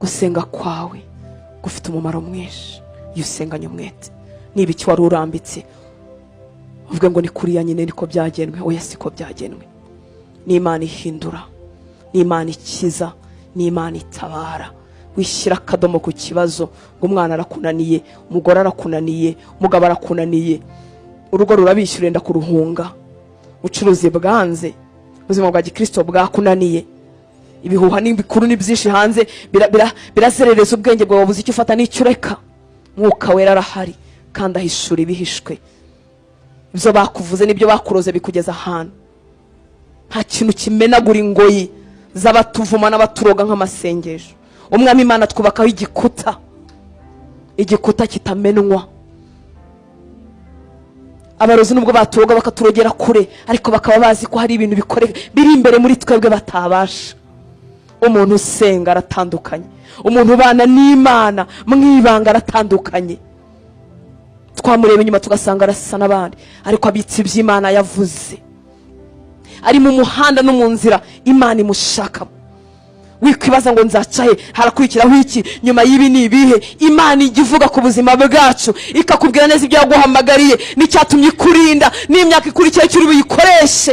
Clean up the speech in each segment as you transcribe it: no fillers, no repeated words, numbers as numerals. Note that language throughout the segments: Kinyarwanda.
Gusenga kwawe gufite umumaro mwinshi iyo usenganye umwete. Niba icyo wari urambitse uvuge ngo ni kuriya nyine, niko byagenwe. Oya, siko byagenwe. Ni Imana ihindura, ni Imana ikiza, ni Imana itabara. Wishyira akadomo ku kibazo ngo umwana arakunaniye, umugore arakunaniye, umugabo arakunaniye, urugo rurabishyura, urenda kuruhunga, ubucuruzi bwanze, ubuzima bwa gikirisito bwakunaniye, ibihuha n'ibikuru ni byinshi hanze, birazerereza ubwenge bwawe, wabuze icyo ufata n'icyo ureka. Mwuka Wera arahari kandi ahishura ibihishwe. Ibyo bakuvuze n'ibyo bakuroze bikugeza ahantu. Nta kintu kimenagura ingoyi z'abatuvuma n'abaturoga nk'amasengesho. Umwami Imana twubakaho igikuta, igikuta kitamenwa. Abarozi nubwo baturoga bakaturogera kure, ariko bakaba bazi ko hari ibintu bikore biri imbere muri twebwe batabasha. Umuntu usenga aratandukanye, umuntu ubana n'Imana mu ibanga aratandukanye. Twamureba inyuma tugasanga arasa n'abandi, ariko abitse iby'Imana yavuze. Ari mu muhanda no mu nzira Imana imushakamo. Wikwibaza ngo nzaca he, harakurikiraho iki, nyuma y'ibi ni ibihe. Imana ijya ivuga ku buzima bwacu, ikakubwira neza ibyo yaguhamagariye n'icyatumye ikurinda, n'imyaka ikurikiye icyo uri buyikoreshe.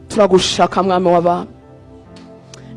Turagushaka, Mwami w'abami.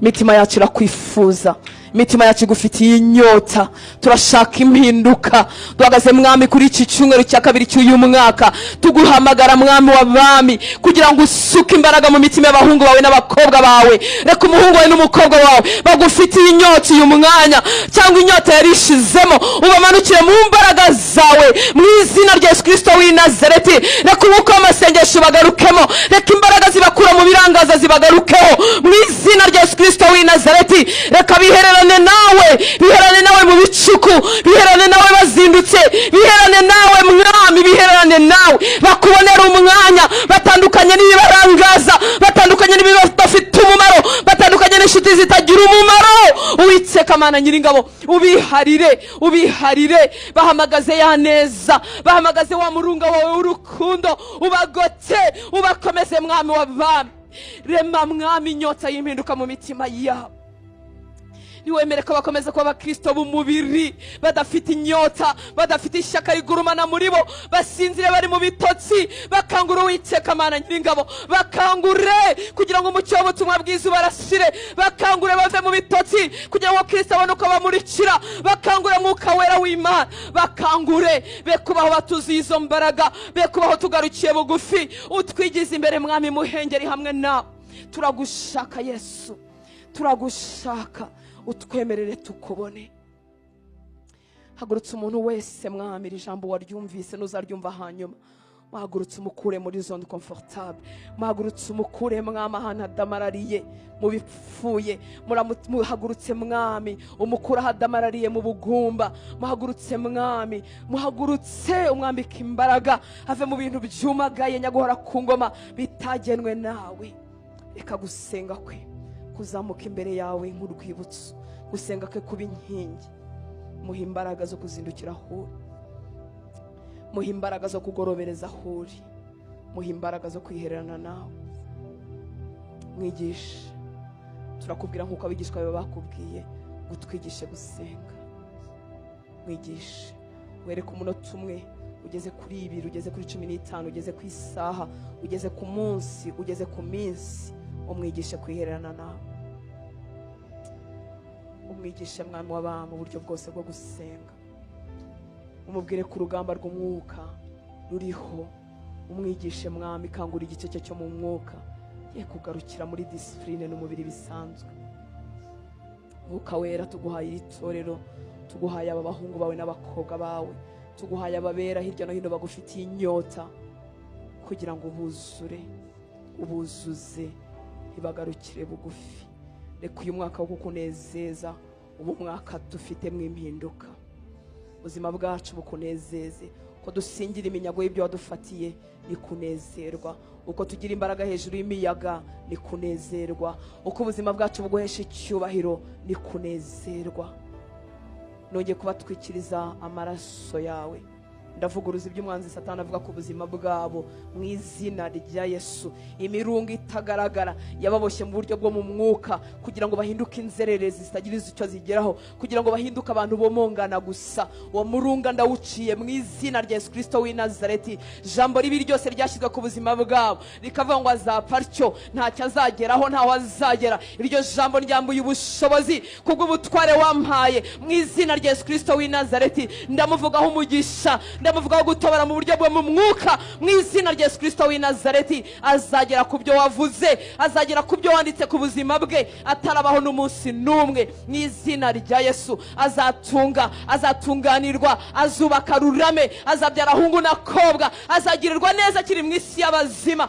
Imitima yacu irakwifuza, imitima yacu igufitiye inyota. Turashaka impinduka. Duhagaze, Mwami, kuri iki cyumweru cya kabiri cy'uyu mwaka, tuguhamagara, Mwami w'abami, kugira ngo usuke imbaraga mu mitima y'abahungu bawe n'abakobwa bawe. Reka umuhungu wawe n'umukobwa wawe bagufitiye inyota uyu mwanya, cyangwa inyota yarishizemo, ubamanukire mu mbaraga zawe mu izina rya Yesu Kirisito w'i Nazareti. Reka umwuka w'amasengesho bagarukemo, reka imbaraga zibakura mu birangaza zibagarukeho mu izina rya Yesu Kirisito w'i Nazareti. Reka bihererane nawe, biherane nawe mu bicuku, biherane nawe bazindutse, biherane nawe, Mwami, biherane nawe, bakubonera umwanya, batandukanye n'ibibarangaza, batandukanye n'ibibafite umumaro, batandukanye n'inshuti zitagira umumaro. Uwiteka Mana Nyiringabo, ubiharire, ubiharire, bahamagaze ya neza, bahamagaze wa murunga wawe w'urukundo, ubagote, ubakomeze. Mwami w'abami, rema, Mwami, inyota y'impinduka mu mitima yabo. Ntiwemere ko bakomeza kuba abakristo b'umubiri, badafite inyota, badafite ishyaka rigurumana muri bo, basinzire bari mu bitotsi. Bakangura, Uwiteka Mana Nyiringabo, bakangure kugira ngo umucyo w'ubutumwa bwiza ubarasire. Bakangure bave mu bitotsi kugira ngo Kristo abone uko bamurikira. Bakangure, Mwuka Wera w'Imana, bakangure be kubaho batuzuye izo mbaraga, be kubaho tugarukiye bugufi. Utwigize imbere, Mwami, muhengeri hamwe nawe. Turagushaka, Yesu, turagushaka, utwemerere tukubone. Hagurutse umuntu wese, Mwami, iri jambo waryumvise n'uzaryumva hanyuma. Muhagurutse umukure muri zone confortable, muhagurutse umukure, Mwami, ahantu adamarariye mu bipfuye. Muhagurutse, Mwami, umukure aho adamarariye mu bugumba. Muhagurutse, Mwami, muhagurutse umwambika imbaraga, ave mu bintu byumagaye nyaguhora ku ngoma bitagenwe nawe. Reka gusenga kwe kuzamuka imbere yawe nk'urwibutso, gusenga kwe kuba inkingi. Muha imbaraga zo kuzindukira aho uri, muha imbaraga zo kugorobereza aho uri, muha imbaraga zo kwihererana nawe. Mwigishe. Turakubwira nk'uko abigishwa bawe bakubwiye ngo utwigishe gusenga. Mwigishe, wereke umunota umwe ugeze kuri 2, ugeze kuri 15, ugeze ku isaha, ugeze ku munsi, ugeze ku minsi. Umwigishe kwihererana nawe, umwigishe, Mwami w'abami, uburyo bwose bwo gusenga. Umubwire ko urugamba rw'umwuka ruriho. Umwigishe, Mwami, kangura igice cye cyo mu mwuka, ye kugarukira muri discipline n'umubiri bisanzwe. Mwuka Wera, tuguhaye iri torero, tuguhaye aba bahungu bawe n'abakobwa bawe, tuguhaye ababera hirya no hino bagufitiye inyota, kugira ngo ubuzure, ubuzuze, ntibagarukire bugufi. Reka uyu mwaka wo kukunezeza ubu mwaka dufitemo impinduka, ubuzima bwacu bukunezeze. Ko dusingira iminyago y'ibyo wadufatiye ni kunezerwa, uko tugira imbaraga hejuru y'imiyaga ni kunezerwa, uko ubuzima bwacu buguhesha icyubahiro ni kunezerwa. Nongeye kubatwikiriza amaraso yawe. Ndavuguruza iby'umwanzi Satani avuga ku buzima bwabo mu izina rya Yesu. Imirungo itagaragara yababoshye mu buryo bwo mu mwuka kugira ngo bahinduke inzererezi zitagira icyo zigeraho, kugira ngo bahinduke abantu bomongana gusa. Uwo murunga ndawuciye mu izina rya Yesu Kristo w'i Nazareti. Jambo ribi ryose ryashyizwe ku buzima bwabo rikavuga ngo azapfa atyo, ntacyo azageraho, ntaho azagera, iryo jambo ryambuye ubushobozi kubw'ubutware wampaye mu izina rya Yesu Kristo w'i Nazareti. Ndamuvugaho umugisha, ndamuvugaho gutobora mu buryo bwo mu mwuka mu izina rya Yesu Kristo w'i Nazareti. Azagera ku byo wavuze, azagera ku byo wanditse ku buzima bwe atarabaho n'umunsi n'umwe mu izina rya Yesu. Azatunga, azatunganirwa, azubaka rurame, azabyara hungu na kobwa, azagirirwa neza akiri mu isi y'abazima.